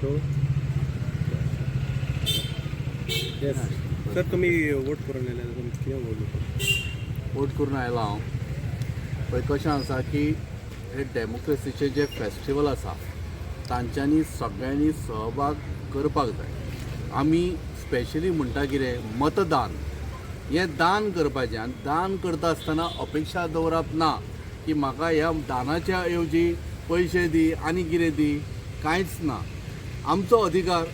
तो. येस सर, तुमी वोट करून येयले, तुमी कितें उलयता? वोट करून आयला हांव. पळय, कशें आसा की हे डेमोक्रेसीचें जें फेस्टिवल आसा, तांच्यांनी सगळ्यांनी सहभाग करपाक जाय. आमी स्पेशली म्हणटा कितें, मतदान हें दान करपाचें आनी दान करता आसतना अपेक्षा दवरप ना की म्हाका ह्या दानाच्या ऐवजी पयशे दी आनी कितें दी. कांयच ना. आमचो अधिकार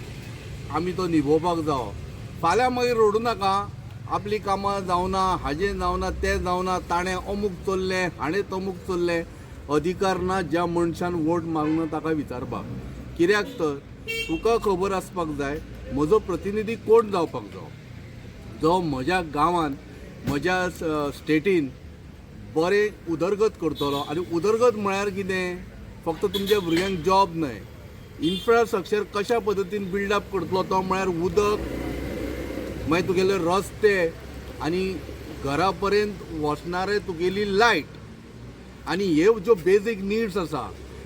आमी तो निभोवपाक जावो. फाल्यां मागीर रडूं नाका, आपलीं कामां जावना, हाजें जावना, तें जावना, ताणें अमूक चोरलें, हाणें तमूक चोरलें. अधिकार ना ज्या मनशान वोट मारूंक ना ताका विचारपाक. कित्याक तर तुका खबर आसपाक जाय, म्हजो प्रतिनिधी कोण जावपाक जावो, जो म्हज्या गांवांत, म्हज्या स्टेटीन बरें उदरगत करतलो. आनी उदरगत म्हळ्यार कितें, फक्त तुमच्या भुरग्यांक जॉब न्हय. इन्फ्रास्ट्रक्चर कशा पद्दतीन बिल्डअप करतलो, तो म्हळ्यार उदक, मागीर तुगेले रस्ते आनी घरा पर्यंत वचणारे तुगेली लायट आनी हे ज्यो बेजीक निड्स आसा,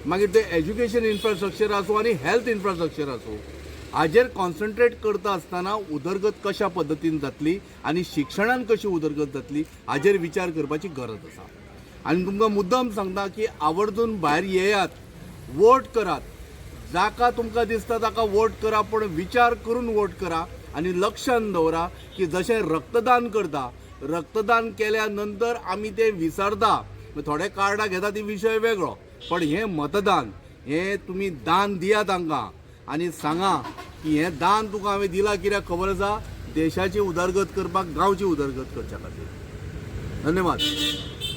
मागीर ते एज्युकेशन इन्फ्रास्ट्रक्चर आसूं आनी हेल्थ इन्फ्रास्ट्रक्चर आसूं, हाजेर कॉन्सन्ट्रेट करता आसतना उदरगत कशा पद्दतीन जातली आनी शिक्षणान कशी उदरगत जातली, हाजेर विचार करपाची गरज आसा. आनी तुमकां मुद्दम सांगता की आवर्जून भायर येयात, वोट करात. जाका तुमकां दिसता ताका वोट करा, पूण विचार करून वोट करा. आनी लक्षान दवरा की जशें रक्तदान करता, रक्तदान केल्या नंतर आमी तें विसरता. थोडे कार्डां घेता, ती विशय वेगळो, पण हें मतदान हें तुमी दान दिया तांकां आनी सांगा की हें दान तुका हांवें दिलां कित्याक खबर आसा? देशाची उदरगत करपाक, गांवची उदरगत करच्या खातीर. धन्यवाद.